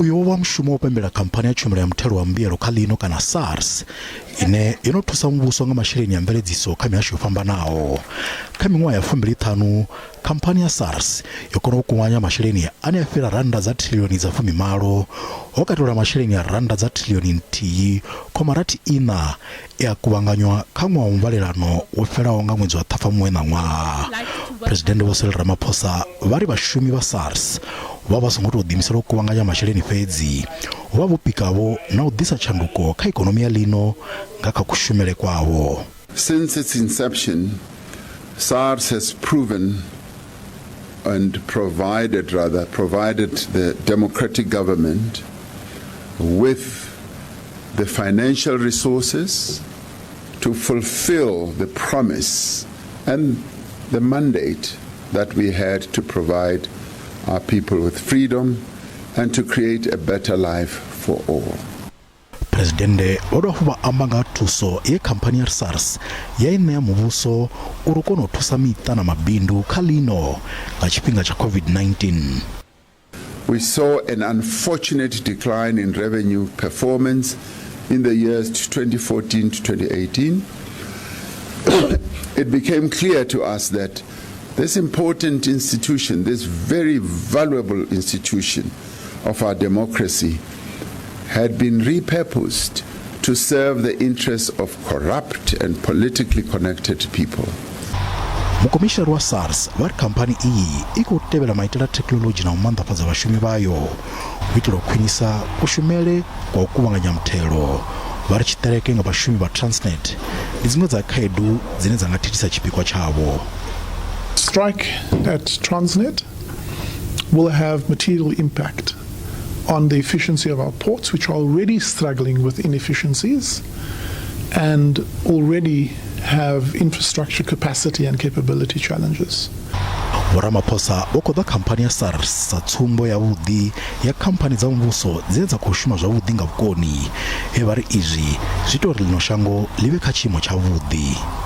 Uyu wo vha mushumo wa u pembela khamphani ya tshumelo ya muthelo wa mbuyelo kha ḽino kana SARS ine yo no thusa muvhuso nga masheleni a mveledziso kha mihasho yo fhambanaho. Kha miṅwaha ya 25, khamphani ya SARS yo kona u kuvhanganya masheleni ane a fhira rannda dza thiḽioni dza fumimalo, ho katelwa masheleni a rannda dza thiḽioni nthihi khoma rathi iṋa e a kuvhanganywa kha ṅwaha wa muvhalelano wo fhelaho nga ṅwedzi wa Ṱhafamuhwe ṋaṅwaha. Phresidennde Vho Cyril Ramaphosa vha ri vhashumi vha SARS vho vha vha songo tou ḓiimisela u kuvhanganya masheleni fhedzi, vho vha vho pika-vho na u ḓisa tshanduko kha ikonomi ya ḽino nga kha kushumele kwavho. Since its inception, SARS has proven and provided rather provided the democratic government with the financial resources to fulfill the promise and the mandate that we had to provide our people with freedom and to create a better life for all. Phresidennde vho dovha hafhu vha amba nga ha thuso ye khamphani ya SARS ya i ṋea muvhuso uri u kone u thusa miṱa na mabindu kha ḽino nga tshifhinga tsha COVID-19. We saw an unfortunate decline in revenue performance in the years 2014 to 2018. It became clear to us that this important institution, this very valuable institution of our democracy, had been repurposed to serve the interests of corrupt and politically connected people. Mukomishinari wa SARS vha ri khamphani iyi i khou tevhela maitele a thekhinoḽodzhi na u maanḓafhadza vhashumi vhayo u itela u khwinisa kushumele kwa u kuvhanganya muthelo. Vha ri tshiṱereke nga vhashumi vha Transnet ndi dziṅwe dza khaedu dzine dza nga thithisa tshipikwa tshavho. Strike at Transnet will have material impact on the efficiency of our ports, which are already struggling with inefficiencies and already have infrastructure capacity and capability challenges. Vho Ramaphosa vho khoḓa khamphani ya SARS sa tsumbo yavhuḓi ya khamphani dza muvhuso dzine dza khou shuma zwavhuḓi nga vhukoni, he vha ri izwi zwi ita uri ḽino shango ḽi vhe kha tshiimo tshavhuḓi.